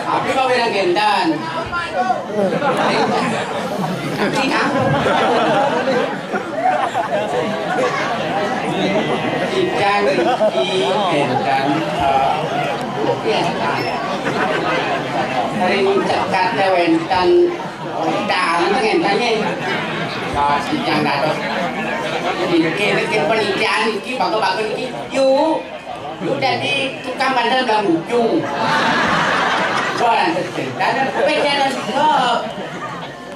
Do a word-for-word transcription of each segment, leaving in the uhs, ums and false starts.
Tapi kok bilang gendan? Tapi, ha? Ikan iki gendan, eh, gendan. Sering cekate wénten, gendan, gendan ya. Pas ikan dados. Iki, iki penikian iki, bagus-bagus iki. Yuk. Lu dadi tukang bandel blang ujung. Wah, lantas dan pejalan kok.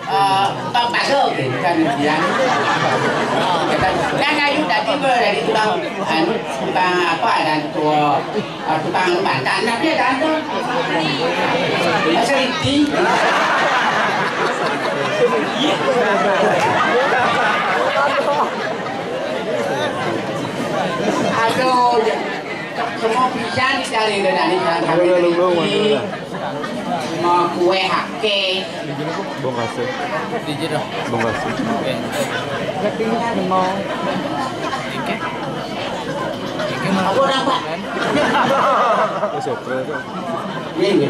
Eh, Bang Paso, gitu kan, dia. Dan ayu tadi gue dari tukang, anu, tukang apa, dan tua, eh, tukang bantan, tapi ya tante. Masa Riki. Aduh, ya. Semua bisa dicari dari tadi, kan? Belum, belum, belum, belum. Mau kue hake. Bongkase. Bongkase. Apa orang, Pak? Ini, ini.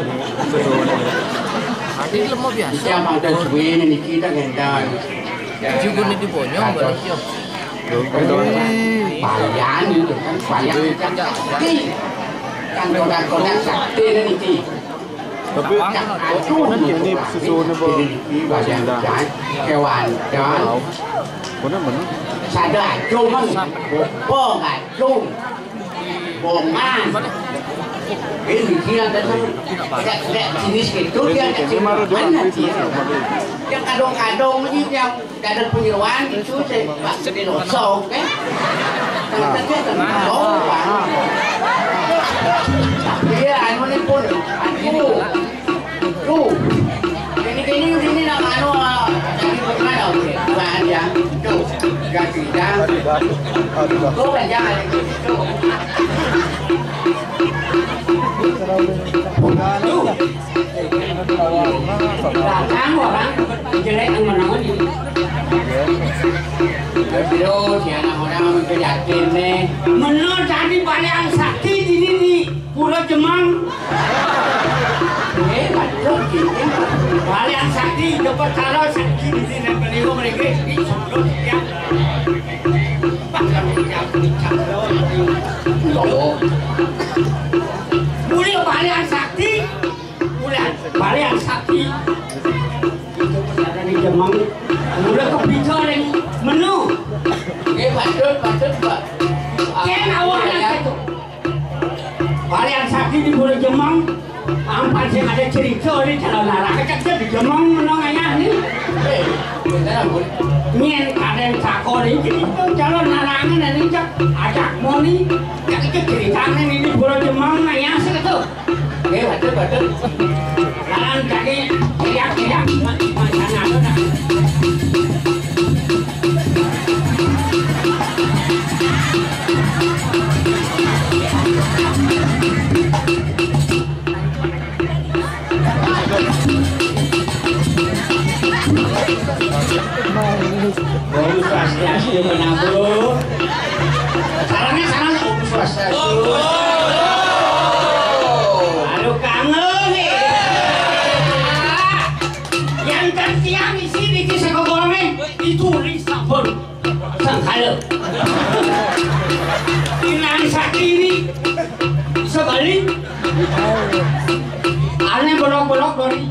Tadi lemah biasa. Siapa ada suwe ini kita ngendal. Juga nih di Bonyong, balik, yo. Bayang gitu kan, bayang. Tapi kan kodak-kodak sakti ini. Tapi ini susuhunnya, Pak. Ini bayang, kewan, kewan. Bener, bener. Sada acung, kan? Bopong acung. Bongan. Ini dia ada tuh. Ada, ada jenis gitu, dia ada jenis. Mana dia? Yang kadung-kadung ini yang Dados penyeroan itu saya Pak Spinoza, oke? Kalau kerja kan, oh, Pak. Iya, anu ini pun, anu. Tuh. Ini, ini, ini nak anu, ah, ini bukan, oke. Bukan ya. Tuh. Ganti, jangan. Tuh, kan jangan. Tuh. Tuh. Datang orang jelek yang menawan ini. Terus ya, anak orang itu yakin nih. Menurut tadi paling sakti ini nih, Pura Jemang. Eh, betul, ini. Paling sakti, dapat kalau sakti di sini, beliau mereka di sebelum ya. Pak, kami yang puncak. Loh. Mulai paling sakti. Ulah balian sakti. Itu pesantren di Jemeng. Ulah kepikiran menu. Eh, patut, patut, Pak. Ken awak nak itu. Balian sakti di Pulau Jemeng. Ampan sing ada cerita ni kalau narang kecil di Jemeng menang ayah ni. Eh, benar, Bun. Nyen kadang takon ni cerita kalau narangan ni cak ajak moni. Cak itu cerita ni di Pulau Jemeng ayah seketul. Oke, betul, betul. Dalam jadi teriak-teriak, macam mana tu nak? Om Swastiastu, Pak Abu. Salamnya sama, Om Swastiastu. Aduh, kangen nih. Yang tertiang isi di kisah kegoreng itu di sabun. Sangkala. Inang sakti ini sebalik. Ane bolok-bolok dori.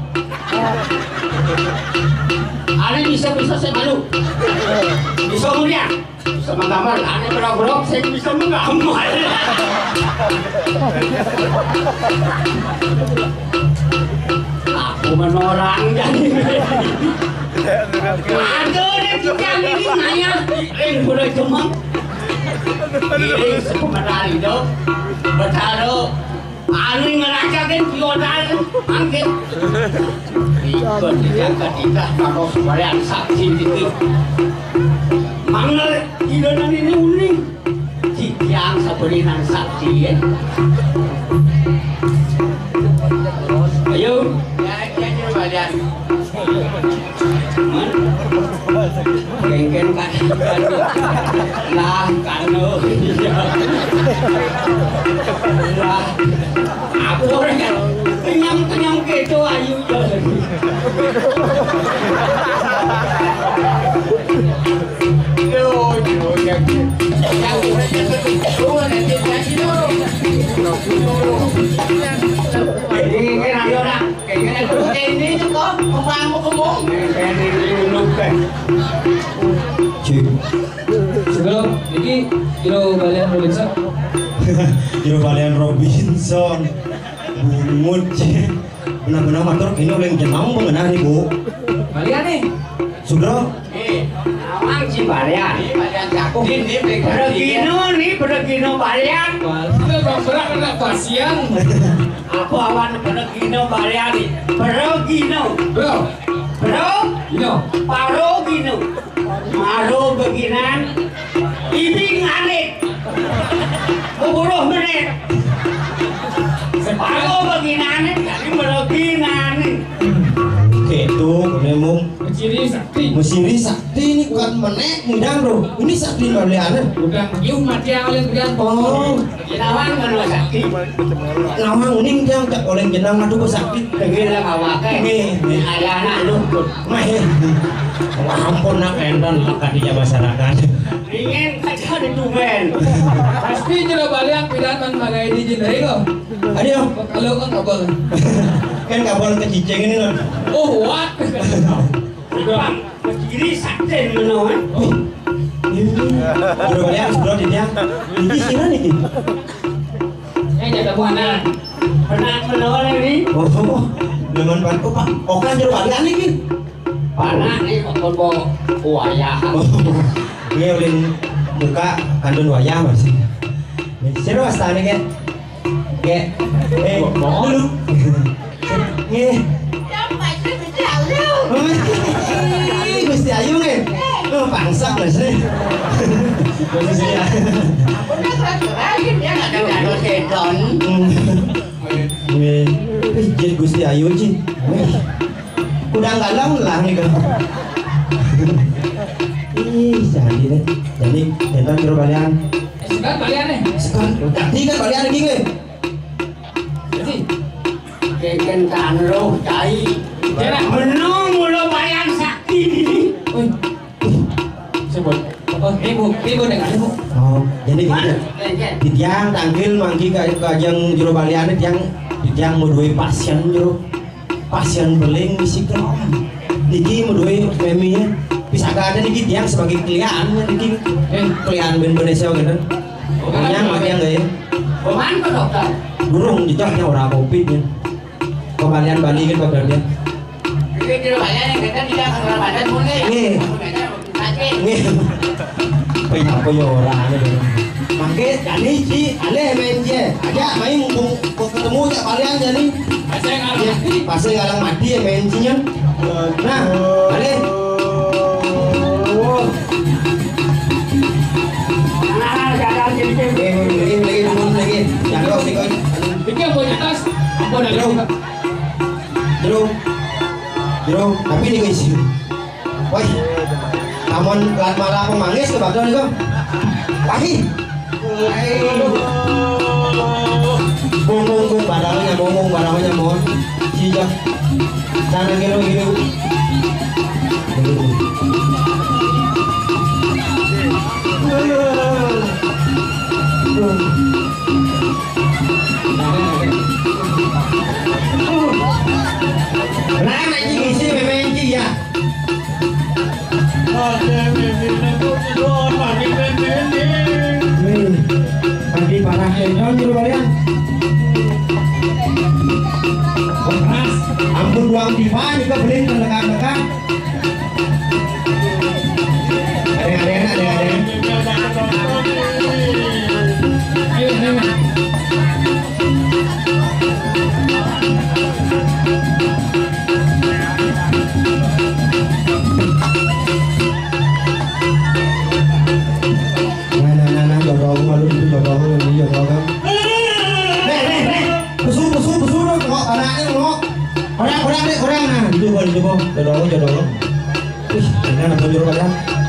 Ane bisa-bisa saya malu. Bisa mulia. Sama gambar, ane bolok-bolok saya bisa menggambar. Aku menorang jadi. Ada orang tukang ini nanya, eh, boleh cuma. Ini sebenarnya itu. Betara anu ngerasakan piodal angkit. Ikut tidak ketika kalau sembahyang sakti itu. Mangel tidak ini uning. Titiang sabelinan sakti, ya. Ayo. Ya, ya, ya, Pak, ya. Mana? Ya, Engken kan. Lah, kan. Iya. Lah, apa ya? Kenyang-kenyang gitu ayu ya. Yo, yo, ya. Ya, ya, ya, ya. Oh, nanti kasih dulu. Ini kan ayo nak. Ini juga kembang kembang. Ini dulu kan. Cik. Sebelum ini Jero Balian Robinson. Jero Balian Robinson. Bungut, cik. Benar-benar matur kene oleh jeneng pengenah nih, Bu. Balian nih. Sugro. Eh, awang si Balian. Ini Balian jago. Ini, ini, ini. Pergino nih, pergino Balian. Wah, itu bang berat kena pasien. Apa awan pergino Balian nih? Pergino. Bro. Bro. Gino. Paro gino. Maro beginan. Ibing alit. Sepuluh menit. Paro beginan. Jadi beginan. Gitu, memang. Ciri sakti. Mesiri sakti ini kan menek ngidang, bro. Ini sakti Balian. Udah, yuk mati yang oleh bidan. Oh. Nawang menurut sakti. Nawang uning tiang cak oleh jenang aduh sakti. Dengar lah awake. Nggih, nggih. Ada anak lu. Meh. Ampun nak enten lekat di masyarakat. Ingin aja ditumen. Pasti Jero Balian pidan man magai di jendela. Aduh. Kalau kan kabel. Kan kabel kecicing ini loh. Oh, what? Bang, kiri sakten menoan. Oh. Ini. Jero Balian sebelum dia. Ini sira niki. Ini ada buana. Pernah menoan ini. Oh, dengan Pak, oh, Pak, okan Jero Balian niki. Pernah nih, kok bawa wayah. Oh, iya, ulin buka kandun wayah, Mas. Sira wastane, Kek? Kek. Eh, dulu. Nggih. Gusti Ayu. Gusti Ayu nggih. Oh, pangsak, Mas. Gusti Ayu. Aku udah terakhir, dia nggak ada, ada sedon. Hmm. Wih, wih, Jin Gusti Ayu, Jin. Wih. Kudang galang lah nih, kan. Ih, jadi deh. Jadi, enten Jero Balian. Eh, sekarang Balian nih. Sekarang, tadi kan Balian lagi, kan? Jadi, keken tanruh, tai. Menung mula Balian sakti ini. Wih. Sebut. Oh, ibu, ibu dengan ibu. Oh, jadi gitu. Mana? Iya, iya. Titiang tangkil manggi ka, ka jeng Jero Balian, titiang, titiang mau duwe pasien, Jero. Pasien beling misi kelon. Niki mau duwe memi ya. Bisa gak ada niki tiang sebagai kliennya niki. Eh, klien ben Indonesia gitu. Yang makin enggak ya? Kemana ke dokter? Burung, jejak ya orang covid ya. Kembalian Bali kan dokter dia. Ini di rumahnya nih, kita tidak ke rumah dan mulai. Iya. Nggih. Apa ya, apa ya ora anu. Mangke jani si alih main je. Aja main mumpung ketemu jak Balian jani. Pasai ngalang mati. Pasai ngalang mati ya main jinya. Nah, alih. Nah, jangan jadi. Eh, lagi, lagi, lagi, lagi. Jangan kau sih, kau. Iki apa di atas? Apa dah? Jero. Jero. Jero, tapi ini guys. Woi. Namun lan malah pemanggis ke bakal nih, Kong. Lagi. Bung, bung, bung, barangnya, bung, bung, barangnya, mohon. Sijak. Sana gitu, gitu. Nah, anjing isi memang anjing ya. Nih, pagi parah ya, jangan dulu balian. Ampun, uang tiba juga beli tekan-tekan. Ada, ada, ada, ada. Nah, nah, nah, nah, jodoh malu itu jodoh ini jodoh kan. Nih, nih, nih. Pesu, pesu, pesu, no. Kok anaknya, no. Orang, orang, nih, orang, nah, gitu, Bang, gitu, Bang. Jodoh, jodoh. Ih, ini anak bujur pada.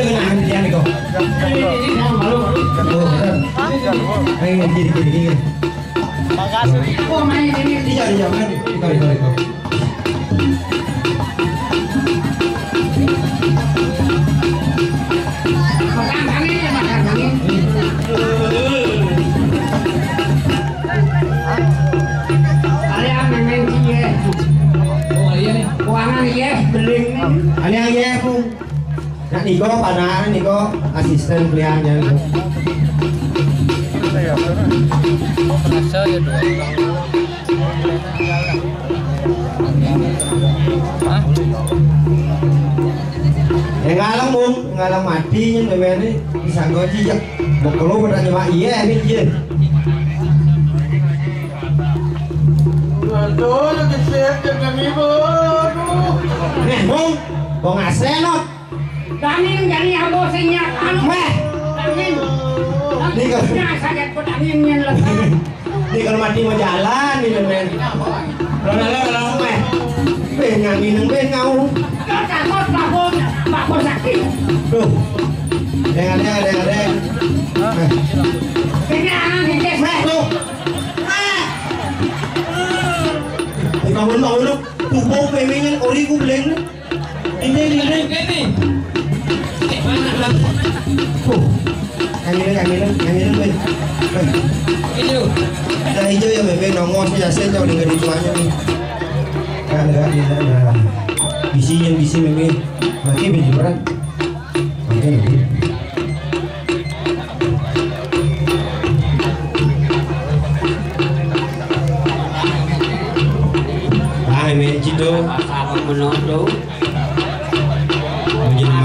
Iya, kena hati dia nih kok. Oh, bener. Ayo, gini, gini, gini. Makasih. Oh, main ini. Iya, iya, kan. Iko, iko, iko. Makan angin ya, makan angin. Kalian main iya. Oh, iya nih. Kuangan iya, beling nih. Kalian iya, Bung. Nak niko panaan niko asisten pilihannya niko. Rasa ya dua. Hah? Ya ngalang, Bung, ngalang mati nya memene bisa goji ya. Bokolo pada nyewa iya ini iya. Aduh, lu geser dengan ibu. Aduh. Nih, Bung, Bung Asenot. Dangin jadi abo sing nyak anu. Meh. Dangin. Ini kalau Nah, sakit kok dangin yang lepas. Ini kalau mati mau jalan ini, men. Kalau lewat langsung, meh. Beh, nggak minum, beh, ngau. Kau takut, takut, takut sakit. Tuh. Deng, deng, deng, deng. Meh. Ini anak ini. Meh, tuh. Meh. Di bangun, bangun, lu. Pupuk, pemingen, ori, ku, beleng, lu. Ini, ini, ini. Tuh. Yang ini, yang ini, yang ini, weh. Weh. Hijau. Nah, hijau ya, Bebe, nongol sih, ya, saya jauh dengan itu aja nih. Ada, ada, ada. Bisi yang bisi meme. Mati baju berat. Mati. Ah, meme Cito. Apa menonton?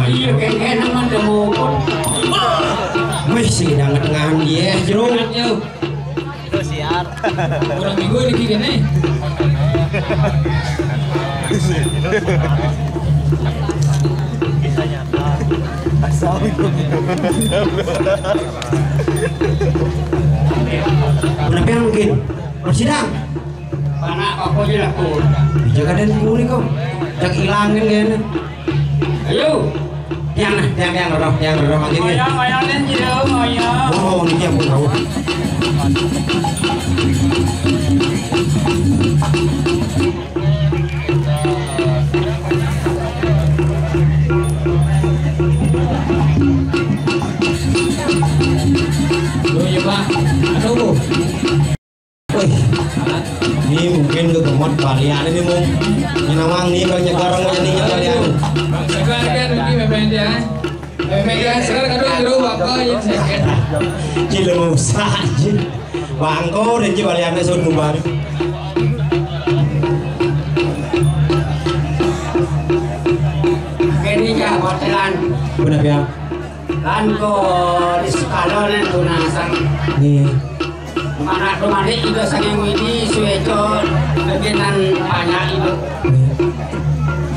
Iya, kayak, kayak nama temu. Wih, si danget ngan dia, Jero. Itu siar. Kurang minggu ini gini nih. Bisa nyata. Asal itu. Kenapa yang mungkin? Persidang. Anak apa aja laku. Dijaga dan kulit kok. Jak hilang kan dia nih. Ayo. Tiang nah, tiang, tiang roh, tiang roh, makin nih. Ngoyong, ngoyong, nih, Jero, ngoyong. Oh, ini tiang pun tahu. Aduh, ya, Pak. Aduh. Wih, ini mungkin lu gemot balian ini, Mung. Ini nawang nih, Bang Nyegar, ini balian. Bang Nyegar kan ini meme dia. Meme dia, sekarang kadang Jero bangko, ya, saya. Cile mau usah, anjing. Bangko, dan ci baliannya sun bubar. Ini ya, hotelan. Benar ya? Kan ko di sekolah nih, tunasan. Nih. Mana kemarin juga saking ini, sueco, bagianan banyak itu.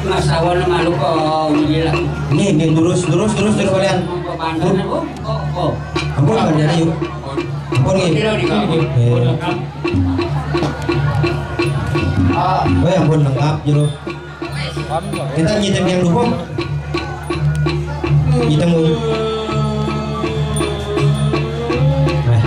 Mas Tawon malu ko, gila. Nih, nih, lurus, lurus, lurus, lurus kalian. Mau ke Banten, oh, oh, oh. Ampun, Banten, yuk. Ampun, nih. Kilo di kau. Iya. Oh. Oh, ya ampun, lengkap, Jero. Kita ngitung yang dukung. Ngitung dulu. Nah.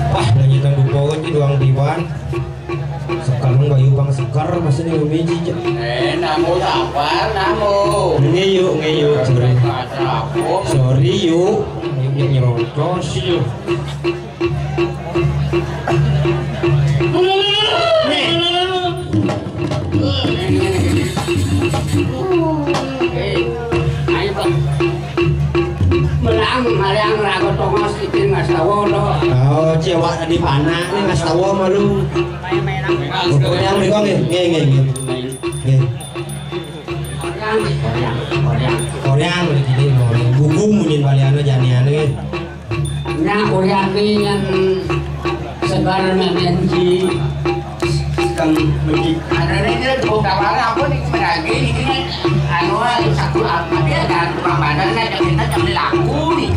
Wah, lagi tanggung pohon di doang diwan. Sekarang bayu bang segar masih nih biji. Eh, namu sabar, namu. Ngeyu, ngeyu, sorry. Sorry, yuk. Yuk, yuk, nyerocos, yuk. Menang, malang, rago tongos, ikin, ngastawa, lo. Oh, cewek tadi panak nih, ngastawa malu. Pokoknya, yang berikut nih, nih, nih, nih. Nih. Koreang, Koreang, Koreang. Koreang, udah gini, Koreang. Buku, mungkin, baliannya, janiannya. Nya, Uryani yang segar, memenji. Sedang beli. Ada nih, dia buka warna apa nih, lagi ini kan, anu, satu apa dia, ada tukang bandar, kan, kita jadi laku nih.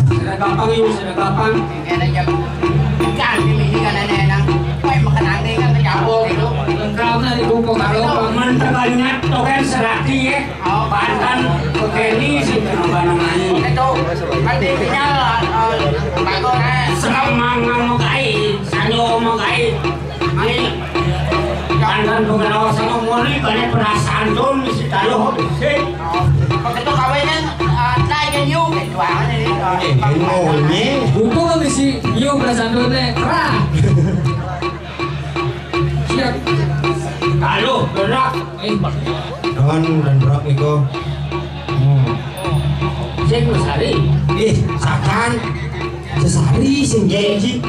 Sudah gampang ini, sudah gampang. Ini ada jam ikan ini, ini kan ada enak. Wah, makan aneh kan, jauh gitu. Lengkapnya dibuka, kalau paman terbanyak, token serati ya. Banten, Bugeni, sing kena banangan. Itu, kan intinya, eh, bagus, eh. Serem mangan mau kai, sanyo mau kai. Mai, Banten bukan awal sama murni, banyak perasaan tuh, mesti taruh, sih. Begitu kawinnya, eh, naik ke new, gitu, ah, ini, eh, ini. Buku kan mesti new perasaan tuh, nih, kerah. Siap. Halo, berak. Eh, Don dan berak nih kok. Hmm. Sing Sari. Ih, sakan. Sesari sing janji.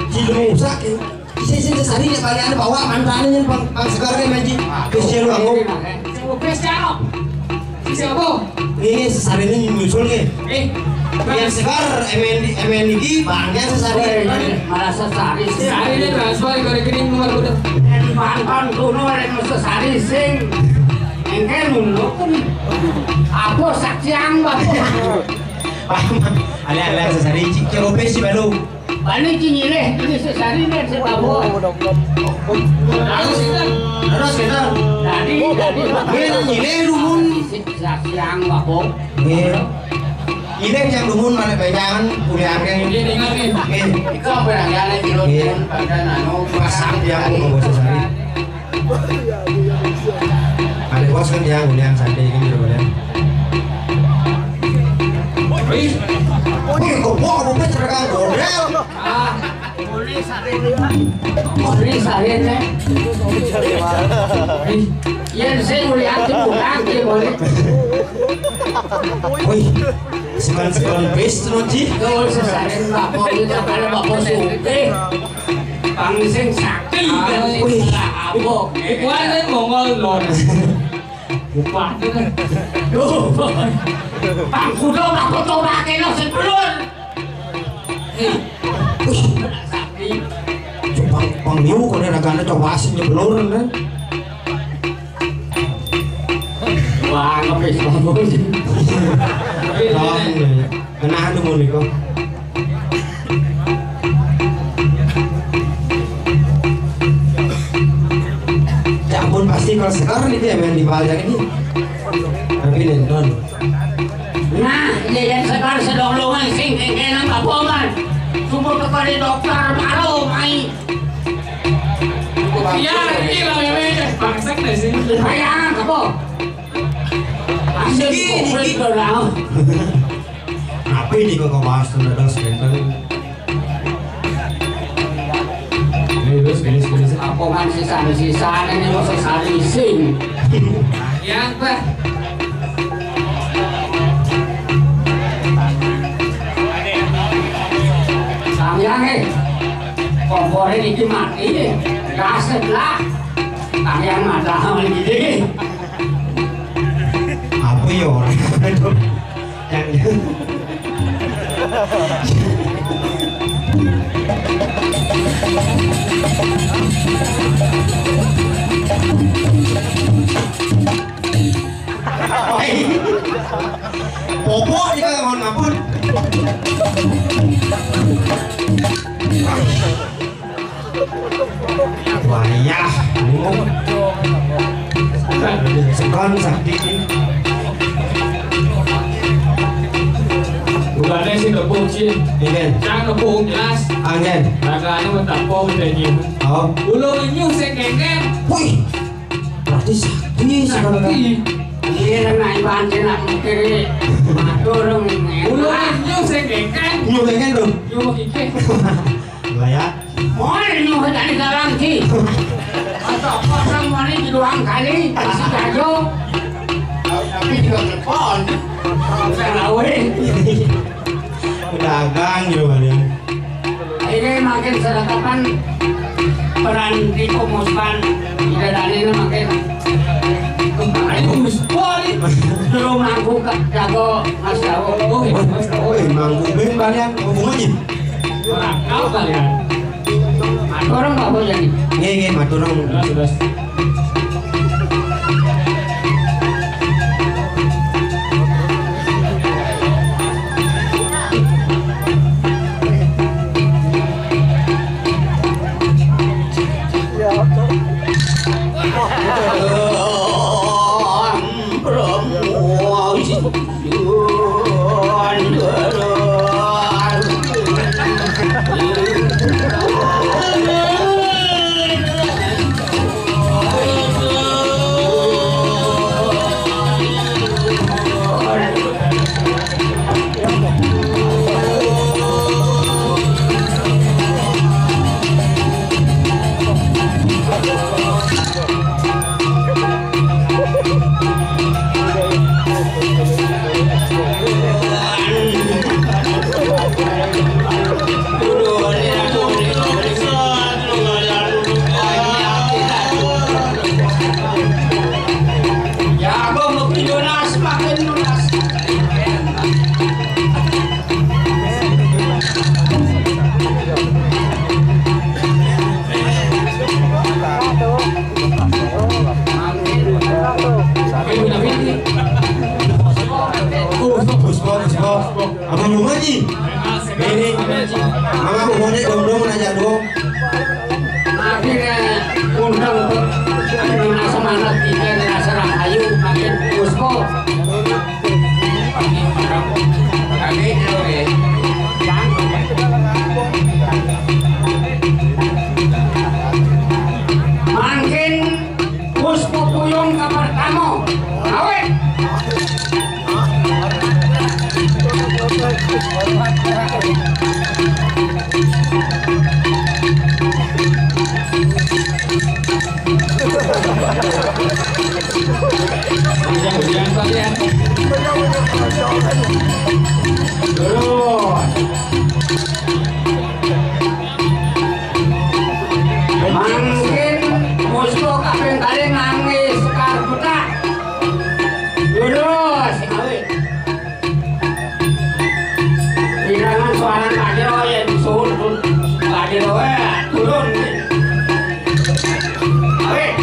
Si lu rusak ya. Isi sing sesari ya, paling ada bawa mantannya yang pang, pang segar kan, Manji. Terus dia lu angguk. Sing siapa? Ini sesari ini nyusul nih. Eh, yang segar M N D, M N D, bangga sesari. Weh, malah sesari. Sesari ini transfer ke rekening nomor udah. Yang mantan kuno yang sesari sing. Engke nunduk pun. Apa saksiang, Bapak? Ale-ale sesari, cik, cik, ope sih baru. Balik ki nyilih, ini sesari dan setabuh. Terus, terus kita. Tadi Nggih, nyilih dumun. Siang, Bapak. Nggih. Nyilih yang dumun malih benjangan, kuliahke. Nggih, inget, nggih. Nggih. Iku apa yang ada di Nggih. Dumun, pada anu, pasang dia, Bu, nggak usah sari. Ada bos kan dia, kuliah santai kan, gitu, kuliah. Wih. Wih, kok, kok, kok, kok, kok, kok, Ah. Boleh sarin, Pak. Boleh sarin, eh. Yen sing ngeliat di pulang, dia boleh. Wih, sekarang-sekarang best tuh, Ji. Tuh, sesarin Bapak, ini tak ada Bapak Sugih. Pang sing sakti, Ah, kan, wih. Lah, apa? Ikuan kan Mongol, lho. Bupati, kan. Duh, Bang Kudo, Bapak Toba, kena sebelum. Wih, Bang, Bang Liu, kok dia ragane coba sing nyeblur, kan? Wah, ngepis, Bang. Bang, kenapa tuh, Bang Niko? Ya ampun, pasti kalau sekarang itu ya main di bal ini. Tapi nonton. Nah, iya, yang sekarang sedang longan sing kengkenang apa, Man? Sumber kepada dokter baru, mai. Iya, ini lah, Meme. Bangsat deh sih. Bayang apa? Asli, Niki, covid niki. Orang. Apa ini kok bahas tentang skandal? Ini terus, ini, ini. Apa kan sisa-sisa ini mau sisa leasing? Ya, Pak. Sampeyan, eh, kompore iki mati, eh. Kasih lah. Sampeyan masalah iki. Apa ya ora? Yang Popok iki mohon ampun. Wayah, ngomong. Sekon sakti. Bukannya sih tepung sih. Iya. Cang tepung jelas. Angin. Rasanya mentapung udah nyium. Oh. Ulung nyium sing kengkeng. Wih. Berarti sakti sebenarnya. Sakti. Iya, nang iban sing nak mukiri. Matur dong ini. Ulung nyium sing kengkeng. Nyium kengkeng dong. Nyium iki. Lah ya. Mau ini mau tadi dalam sih. Atau pasang mari di ruang kali, kasih jago. Tapi juga telepon. Saya lawe. Pedagang gitu kan ya. Ini makin seratapan peran di pemuspan. Tidak ada ini makin. Ayo, Mas. Wah, ini. Dulu mangku ke jago Mas Jago. Oh, iya, Mas Jago. Oh, iya, mangku. Ben kalian hubungannya? Ora tau kalian. Matur nuwun, Pak Boyani. Nggih, nggih, matur nuwun. Terus, terus. Ikan rasa rahayu makin puspo. Makin puspo puyung ka pertama. Awet. Terus. Mangkin musuh kaping kalih nangis karbutak. Terus. Wirangan suaran Pak Jero yen suhun Pak Jero wae turun. Awit.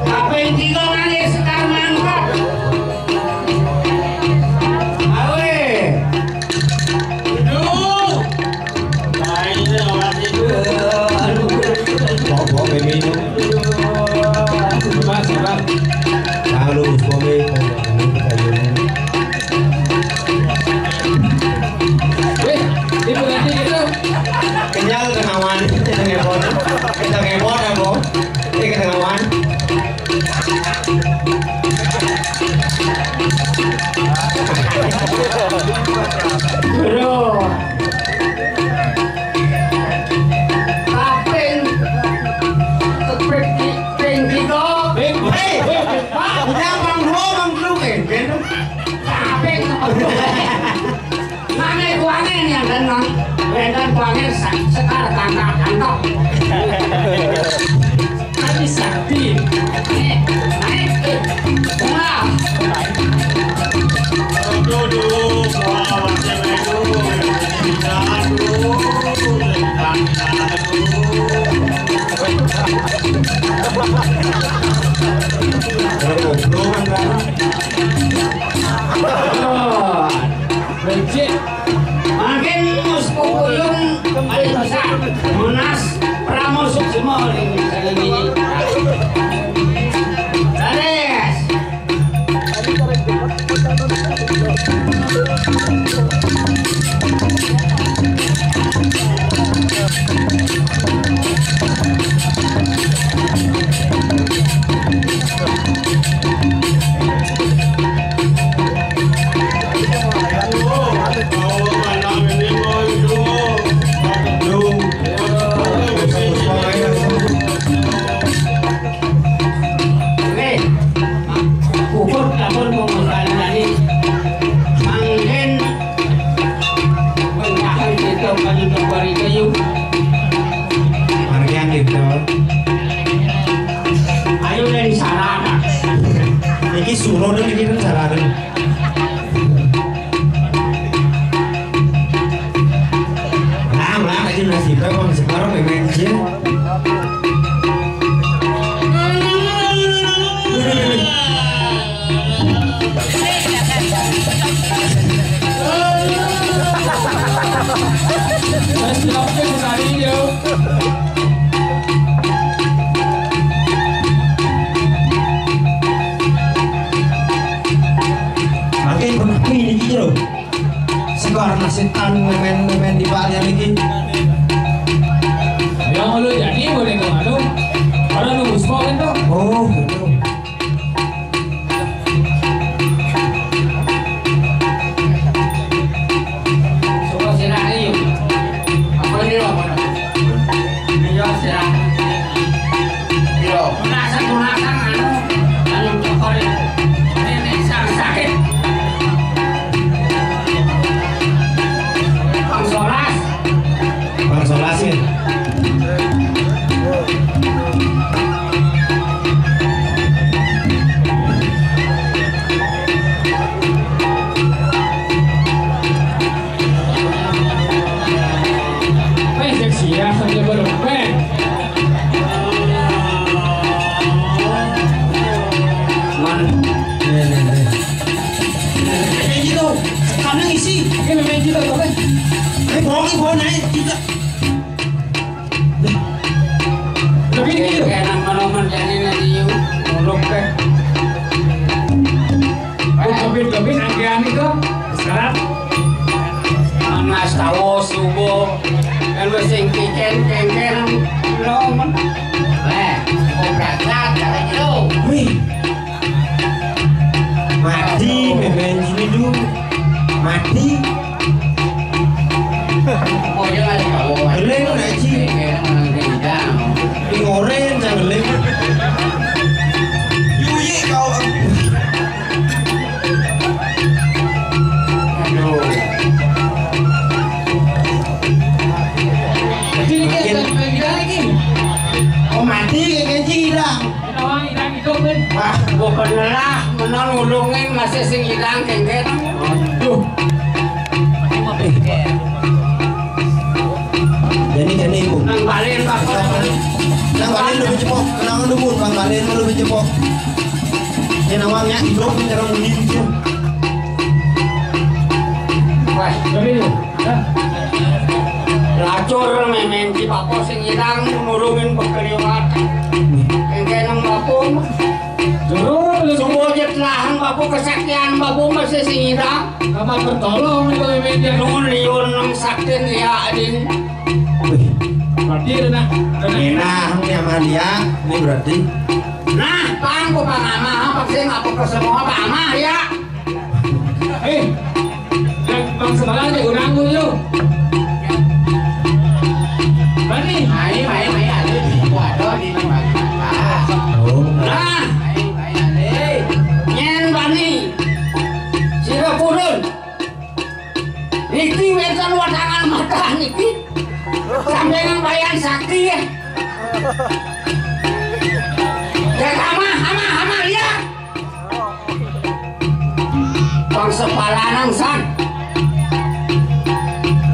Kaping tiga malih Sekar mangkat. Awe. Duh. Lain awak itu. Aduh. Bapak minum. Sabar, sabar. Lalu, suami. Wih, ini berarti gitu. Kenyal kenawan, kita ngepot. Kita ngepot, ya, Bu? Ini kenawan. Bro. Kaping, kaping, kaping tiga. Hei, hei, Pak, udah Bang Dua, Bang Dua, eh, ben. Capek. Nane kuange nih, dan Bang. Bendan kuange sa-, Sekar tangkap, tangkap. Tapi sakti. Naik, naik, eh. Wah. Aduh, aduh, wah, wah, cewek, aduh. Aduh, aduh, aduh. Ada goblok, kan, Bang? Becik. Makin mus pupuyun paling besar. Munas Pramusuk semua ini. Beres. Oke. Puput kapun pungkasan tadi. Mangkin pengkakan kita bagi kembali kayu. Margian gitu. Ayo dari sarana. Iki suruh dong, iki kan sarana. Nah, lah, aja nasibnya Bang Sekar pengen sih. Makin pun aku ini gitu loh. Sekar nasib anu memen-memen di balik lagi. Yang lu jadi boleh ke mana? Orang nunggu spot kan tuh. Oh, gitu. Coba sirah ayo. Apa ini lo? Ini ya sirah. Yo. Penasan, penasan, anu. Tawo subuh. Kan wis sing kikén kéngkén lom. Wéh, kok prakrak cara jero. Wih. Mati mémén sini dulu. Mati. Oh, iya, nggak tahu. Geleng, nak, Ci. Kéngkén mana gedang. Di oren, jangan geleng. Yuyi kau. Aduh. Jadi ini kita lagi lagi. Oh, mati kayak gini, Dang. Kita orang hilang hidup, nih. Wah, gua pernah lah menang ulungin masih sing hilang, kengket. Duh. Jadi, jadi, Ibu. Nang balen, Pak. Nang balen lebih cepok. Kenapa lu, Bu? Nang balen lebih cepok. Ini namanya hidup, ini cara munyi, gitu. Wah, tapi, ya. Lacur mémén ci bapa sing ilang nurungin pekeliwat. Kéngkén nang bapa. Jero, lu. Semua jet lahan bapa kesaktian bapa masih sing ilang. Apa pertolong itu mémén dia? Lu liun nang saktin ya, adin. Wih. Berarti ada nak, ada nak. Nah, ini Amalia, ini berarti. Nah, pang ku pang amah, apa sih, apa ke semua, apa amah ya? Eh, yang bang sebelah aja kurang dulu. Bani. Mai, mai, mai, ada di, ada di, ada. Oh. Nah. Mai, mai, ada. Nyén Bani. Sira purun. Niki wénten wedangan matah niki. Sampeyan bayan sakti ya. Ya, amah, amah, amah, lihat. Bangsa palanan san.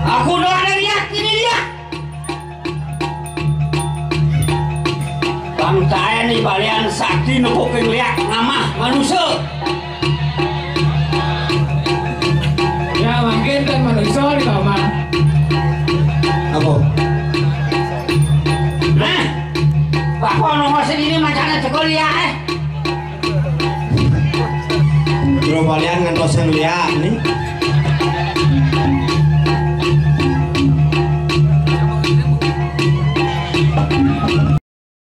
Aku doa dari yakin ini ya. Bang Taen di balian sakti nepuk yang liak ngamah manusia. Ya, mungkin kan manusia di kamar. Apa? Nah, Pak Kono masih ini macana cekol ya, eh. Jero balian ngantos yang liak nih.